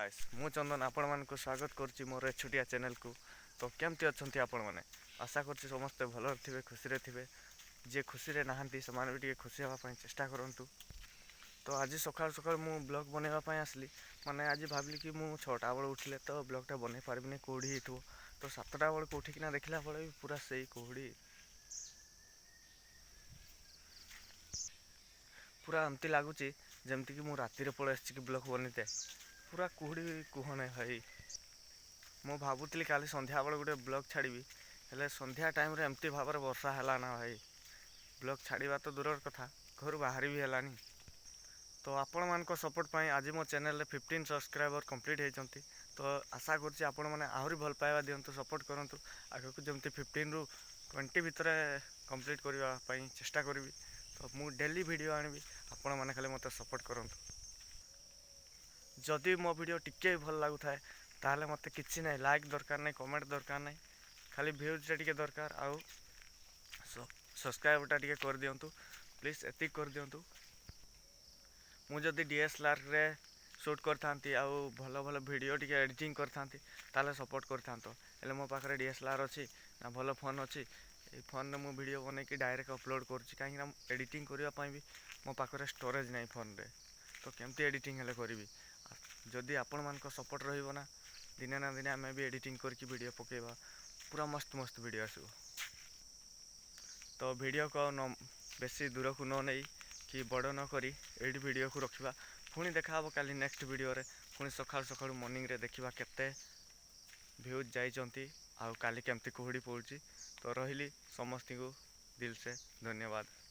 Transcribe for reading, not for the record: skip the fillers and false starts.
Guys, ମୁଁ ଚନ୍ଦନ ଆପଣମାନଙ୍କୁ ସ୍ୱାଗତ କରୁଛି ମୋର ଏ ଛୋଟିଆ ଚ୍ୟାନେଲକୁ। ତ କେମିତି ଅଛନ୍ତି ଆପଣମାନେ? ଆଶା କରୁଛି ସମସ୍ତେ ଭଲରେ ଥିବେ, ଖୁସିରେ ଥିବେ। ଯିଏ ଖୁସିରେ ନାହାନ୍ତି, ସେମାନେ ବି ଟିକେ ଖୁସି ହେବା ପାଇଁ ଚେଷ୍ଟା କରନ୍ତୁ। ତ ଆଜି ସକାଳୁ ସକାଳୁ ମୁଁ ବ୍ଲଗ୍ ବନେଇବା ପାଇଁ ଆସିଲି। ମାନେ ଆଜି ଭାବିଲି କି ମୁଁ 6ଟା ବେଳେ ଉଠିଲେ ତ ବ୍ଲଗ୍ଟା ବନେଇ ପାରିବିନି, କୁହୁଡ଼ି ହେଇଥିବ। ତ 7ଟା ବେଳକୁ ଉଠିକିନା ଦେଖିଲା ବେଳେ ବି ପୁରା ସେଇ କୁହୁଡ଼ି। ପୁରା ଏମିତି ଲାଗୁଛି ଯେମିତିକି ମୁଁ ରାତିରେ ପଳେଇ ଆସିଛି କି ବ୍ଲଗ୍ ବନେଇତେ। ପୁରା କୁହୁଡ଼ି, କୁହନି ଭାଇ। ମୁଁ ଭାବୁଥିଲି କାଲି ସନ୍ଧ୍ୟାବେଳେ ଗୋଟେ ବ୍ଲଗ୍ ଛାଡ଼ିବି, ହେଲେ ସନ୍ଧ୍ୟା ଟାଇମ୍ରେ ଏମିତି ଭାବରେ ବର୍ଷା ହେଲା ନା ଭାଇ, ବ୍ଲଗ୍ ଛାଡ଼ିବା ତ ଦୂରର କଥା, ଘରୁ ବାହାରି ବି ହେଲାନି। ତ ଆପଣମାନଙ୍କ ସପୋର୍ଟ ପାଇଁ ଆଜି ମୋ ଚ୍ୟାନେଲରେ 15 ସବସ୍କ୍ରାଇବର କମ୍ପ୍ଲିଟ୍ ହେଇଛନ୍ତି। ତ ଆଶା କରୁଛି ଆପଣମାନେ ଆହୁରି ଭଲ ପାଇବା ଦିଅନ୍ତୁ, ସପୋର୍ଟ କରନ୍ତୁ। ଆଗକୁ ଯେମିତି 15ରୁ 20 ଭିତରେ କମ୍ପ୍ଲିଟ୍ କରିବା ପାଇଁ ଚେଷ୍ଟା କରିବି। ତ ମୁଁ ଡେଲି ଭିଡ଼ିଓ ଆଣିବି, ଆପଣମାନେ ଖାଲି ମୋତେ ସପୋର୍ଟ କରନ୍ତୁ। ଯଦି ମୋ ଭିଡ଼ିଓ ଟିକେ ବି ଭଲ ଲାଗୁଥାଏ, ତାହେଲେ ମୋତେ କିଛି ନାହିଁ, ଲାଇକ୍ ଦରକାର ନାହିଁ, କମେଣ୍ଟ ଦରକାର ନାହିଁ, ଖାଲି ଭ୍ୟୁଜ୍ଟା ଟିକେ ଦରକାର ଆଉ ସବସ୍କ୍ରାଇବ୍ଟା ଟିକେ କରିଦିଅନ୍ତୁ ପ୍ଲିଜ୍, ଏତିକି କରିଦିଅନ୍ତୁ। ମୁଁ ଯଦି ଡିଏସ୍ଏଲ୍ଆର୍ରେ ସୁଟ୍ କରିଥାନ୍ତି ଆଉ ଭଲ ଭଲ ଭିଡ଼ିଓ ଟିକେ ଏଡ଼ିଟିଂ କରିଥାନ୍ତି, ତାହେଲେ ସପୋର୍ଟ କରିଥାନ୍ତ। ହେଲେ ମୋ ପାଖରେ ଡିଏସ୍ଏଲ୍ଆର୍ ଅଛି ନା ଭଲ ଫୋନ୍ ଅଛି? ଏଇ ଫୋନ୍ରେ ମୁଁ ଭିଡ଼ିଓ ବନେଇକି ଡାଇରେକ୍ଟ ଅପଲୋଡ଼ କରୁଛି, କାହିଁକିନା ଏଡ଼ିଟିଂ କରିବା ପାଇଁ ବି ମୋ ପାଖରେ ଷ୍ଟୋରେଜ୍ ନାହିଁ ଫୋନ୍ରେ। ତ କେମିତି ଏଡ଼ିଟିଂ ହେଲେ କରିବି? ଯଦି ଆପଣମାନଙ୍କ ସପୋର୍ଟ ରହିବ ନା, ଦିନେ ନା ଦିନେ ଆମେ ବି ଏଡ଼ିଟିଂ କରିକି ଭିଡ଼ିଓ ପକାଇବା, ପୁରା ମସ୍ତ ମସ୍ତ ଭିଡ଼ିଓ ଆସିବ। ତ ଭିଡ଼ିଓକୁ ଆଉ ନ ବେଶୀ ଦୂରକୁ ନ ନେଇ କି ବଡ଼ ନ କରି ଏଇଠି ଭିଡ଼ିଓକୁ ରଖିବା। ପୁଣି ଦେଖାହେବ କାଲି ନେକ୍ସଟ ଭିଡ଼ିଓରେ। ପୁଣି ସକାଳୁ ସକାଳୁ ମର୍ଣ୍ଣିଂରେ ଦେଖିବା କେତେ ଭ୍ୟୁଜ୍ ଯାଇଛନ୍ତି ଆଉ କାଲି କେମିତି କୁହୁଡ଼ି ପଡ଼ୁଛି। ତ ରହିଲି, ସମସ୍ତଙ୍କୁ ଦିଲ୍ ସେ ଧନ୍ୟବାଦ।